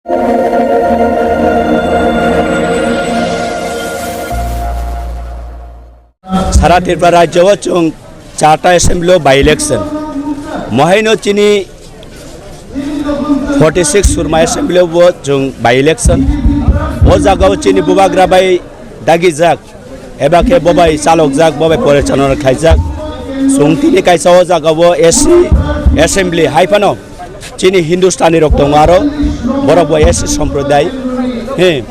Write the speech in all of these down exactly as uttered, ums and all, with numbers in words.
Sara Tripura rajyo o chwng charta assembly o by election. Mohaino chini forty six Surma assembly o bo chwng by election. O jaga o chini bubagra bai dagijak, eba khe bo bai chalokjak, bo bai porichalona khaijak. Chwng tini kaisa o jaga o S C assembly hai phano chini Hindustani rok tongo aro, borok bo S C somproday. He,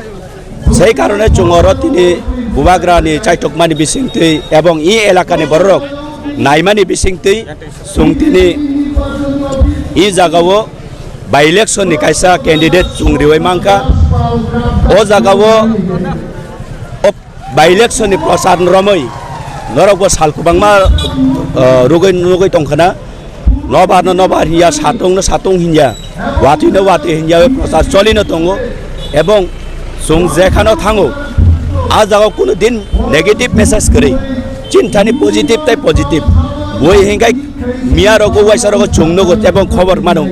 sei karone chwng oro tini bubagrani chaitokmani bisingtwi ebong i elakani bororok naimani bisingtwi chwng tini i jagao by election ni kaisa candidate chwng riwi mankha. O jagao o by election ni prochar romwi norok bo sal kwbangma, uh, rugwi nugwi tongkhana. Nobar no nobar hinya, satung no satung hinya, watwi no watwi hinya, prochar choli no tongo. Ebong chwng jekhano thango, a jaga kuno din negative message kwrwi, chini thani positive tai positive. Boi hinkai miya rogo, waisa rogo chwng nugo ebong khobor mano.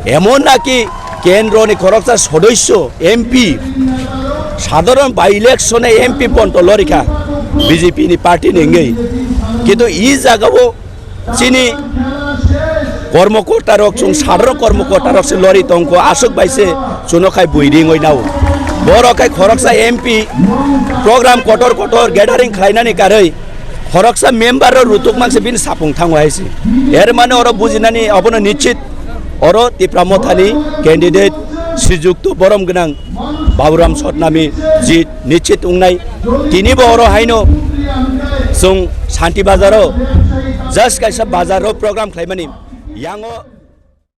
Emon naki kendro ni khoroksa sodosyo M P, sadharon by election e M P ponto lorikha B J P ni party ni wngwi. Kintu i jagao chini kormokorta rok, chwng sadharon kormokorta rok se lori tongkho, aswk bai se chuno khai bui ringwi nao. Borok khai khoroksa M P program kotor kotor gathering khlainani karwi khoroksa member rok rutuk manse bini sapung thango hai se. Er mane oro bujinani obono nischit, oro Tipra Mothani candidate sijukto borom gwnang Baburam Sotnami jit nischit wngnai. Tini bo oro haino chwng Santi Bazar o just kaisa bazar o program khlaimani yango